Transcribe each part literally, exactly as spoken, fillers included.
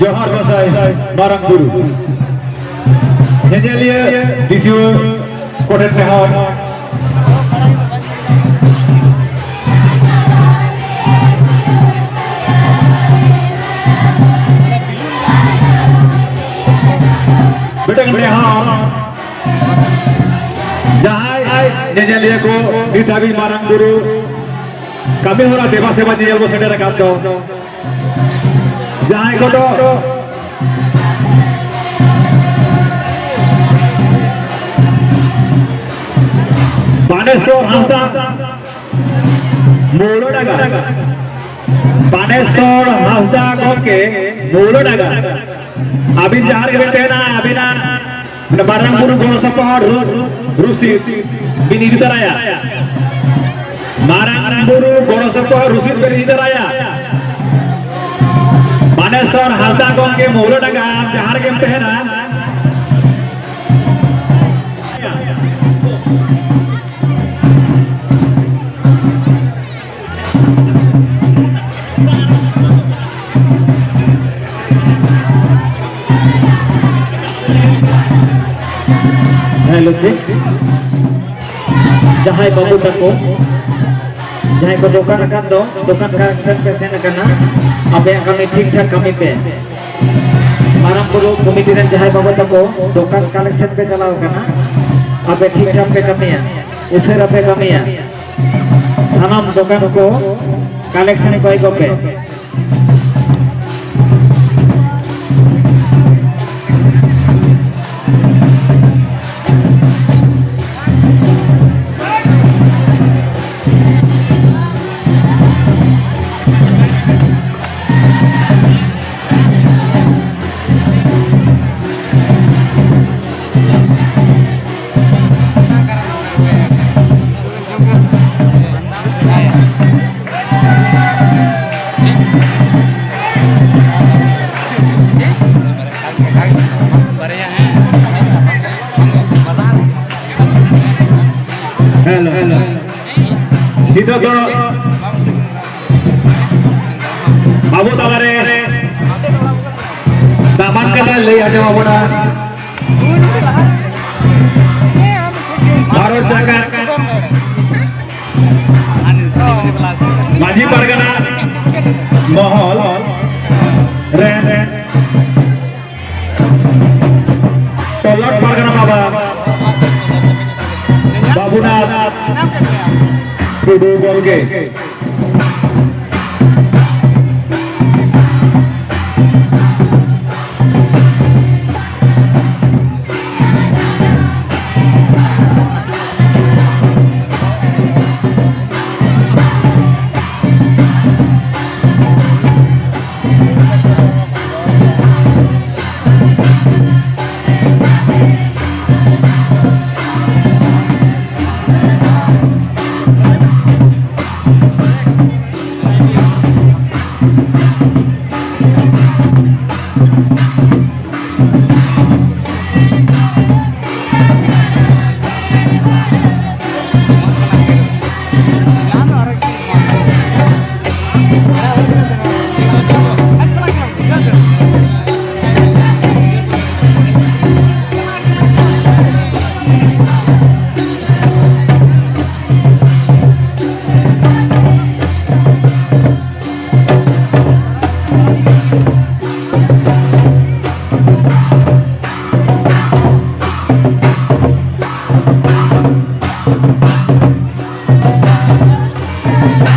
ᱡᱚᱦᱟᱨ ᱜᱚᱸᱥᱟᱭ ᱢᱟᱨᱟᱝ ᱵᱩᱨᱩ᱾ ᱧᱮᱧᱮᱞᱤᱭᱟᱹ ᱫᱤᱥᱩᱣᱟᱹ ᱠᱚᱴᱷᱮᱱ ᱱᱮᱦᱚᱨ, ᱢᱤᱫᱴᱟᱝ ᱱᱮᱦᱚᱨ, ᱡᱟᱦᱟᱸᱭ ᱧᱮᱧᱮᱞᱤᱭᱟᱹ ᱠᱚ ᱱᱤᱛ ᱦᱟᱹᱵᱤᱡ ᱢᱟᱨᱟᱝ ᱵᱩᱨᱩ ᱠᱟᱹᱢᱤ ᱦᱚᱨᱟ ᱫᱮᱵᱟ ᱥᱮᱵᱟ ᱧᱮᱧᱮᱞ ᱵᱚ ᱥᱮᱴᱮᱨ ᱟᱠᱟᱫ ᱫᱚ, ᱡᱟᱦᱟᱸᱭ ᱠᱚᱫᱚ ᱵᱟᱱᱮᱥᱚᱨ ᱦᱟᱸᱥᱫᱟ ᱢᱩᱞᱟᱹ ᱰᱟᱸᱜᱟ, ᱵᱟᱱᱮᱥᱚᱨ ᱦᱟᱸᱥᱫᱟ ᱜᱚᱢᱠᱮ ᱢᱩᱞᱟᱹ ᱰᱟᱸᱜᱟ, ᱟᱹᱵᱤᱱ ᱡᱟᱦᱟᱸ ᱨᱮᱜᱮ ᱵᱤᱱ ᱛᱟᱦᱮᱱᱟ, ᱟᱹᱵᱤᱱᱟᱜ ᱢᱟᱨᱟᱝ ᱵᱩᱨᱩ ᱜᱚᱲᱚ ᱥᱚᱯᱚᱦᱚᱫ ᱨᱩ-, ᱨᱩᱥᱤᱫ ᱵᱤᱱ ᱤᱫᱤ ᱛᱟᱨᱟᱭᱟ᱾ ᱢᱟᱨᱟᱝ ᱵᱩᱨᱩ ᱜᱚᱲᱚ ᱥᱚᱯᱚᱦᱚᱫ ᱨᱩᱥᱤᱫ ᱵᱤᱱ ᱤᱫᱤ ᱛᱟᱨᱟᱭᱟ᱾ ᱵᱟᱱᱮᱥᱚᱨ ᱦᱟᱸᱥᱫᱟ ᱜᱚᱢᱠᱮ ᱢᱩᱞᱟᱹ ᱰᱟᱸᱜᱟ, ᱟᱢ ᱡᱟᱦᱟᱸ ᱨᱮᱜᱮᱢ ᱛᱟᱦᱮᱱᱟ, ᱦᱮᱞᱳ, ᱪᱮᱠ᱾ ᱡᱟᱦᱟᱸᱭ ᱵᱟᱹᱵᱩ ᱛᱟᱠᱚ, ᱡᱟᱦᱟᱸᱭ ᱠᱚ ᱫᱚᱠᱟᱱ ᱟᱠᱟᱫ ᱫᱚ, ᱫᱚᱠᱟᱱ ᱠᱟᱞᱮᱠᱥᱚᱱ ᱯᱮ ᱥᱮᱱ ᱟᱠᱟᱱᱟ, ᱟᱯᱮᱭᱟᱜ ᱠᱟᱹᱢᱤ ᱴᱷᱤᱠ ᱴᱷᱟᱠ ᱠᱟᱹᱢᱤ ᱯᱮ᱾ ᱢᱟᱨᱟᱝ ᱵᱩᱨᱩ ᱠᱚᱢᱤᱴᱤ ᱨᱮᱱ ᱡᱟᱦᱟᱸᱭ ᱵᱟᱹᱵᱩ ᱛᱟᱠᱚ ᱫᱚᱠᱟᱱ ᱠᱟᱞᱮᱠᱥᱚᱱ ᱯᱮ ᱪᱟᱞᱟᱣ ᱟᱠᱟᱱᱟ, ᱟᱯᱮ ᱴᱷᱤᱠ ᱴᱷᱟᱠ ᱯᱮ ᱠᱟᱹᱢᱤᱭᱟ, ᱩᱥᱟᱹᱨᱟ ᱯᱮ ᱠᱟᱹᱢᱤᱭᱟ᱾ ᱥᱟᱱᱟᱢ ᱫᱚᱠᱟᱱ ᱠᱚ ᱠᱟᱞᱮᱠᱥᱚᱱ ᱠᱚᱭ ᱠᱚᱯᱮ᱾ ᱞᱟᱹᱭ ᱟᱸᱡᱚᱢ ᱟᱵᱚᱱᱟ᱾ ᱵᱷᱟᱨᱚᱛ ᱡᱟᱠᱟᱛ ᱢᱟᱹᱡᱷᱤ ᱯᱟᱨᱜᱟᱱᱟ ᱢᱚᱦᱚᱞ ᱨᱮᱱ ᱛᱚᱞᱟᱴ ᱯᱟᱨᱜᱟᱱᱟ ᱵᱟᱵᱟ ᱵᱟᱵᱩᱱᱟᱛᱷ ᱴᱩᱰᱩ ᱜᱚᱢᱠᱮ᱾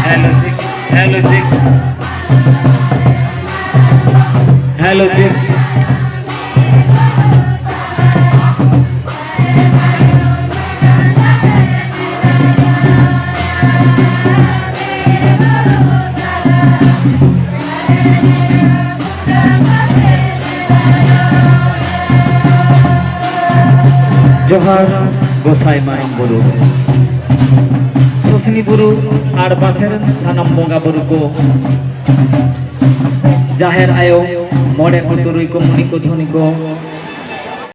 Hello, six. Hello, six. Hello, six. ᱡᱚᱦᱟᱨ ᱜᱚᱸᱥᱟᱭ ᱢᱟᱨᱟᱝ ᱵᱩᱨᱩ, ᱥᱩᱥᱱᱤ ᱵᱩᱨᱩ ᱟᱨ ᱯᱟᱥᱮ ᱨᱮᱱ ᱥᱟᱱᱟᱢ ᱵᱚᱸᱜᱟ ᱵᱩᱨᱩ ᱠᱚ, ᱡᱟᱦᱮᱨ ᱟᱭᱳ, ᱢᱚᱬᱮ ᱠᱚ, ᱛᱩᱨᱩᱭ ᱠᱚ, ᱢᱩᱱᱤ ᱠᱚ, ᱫᱷᱩᱱᱤ ᱠᱚ,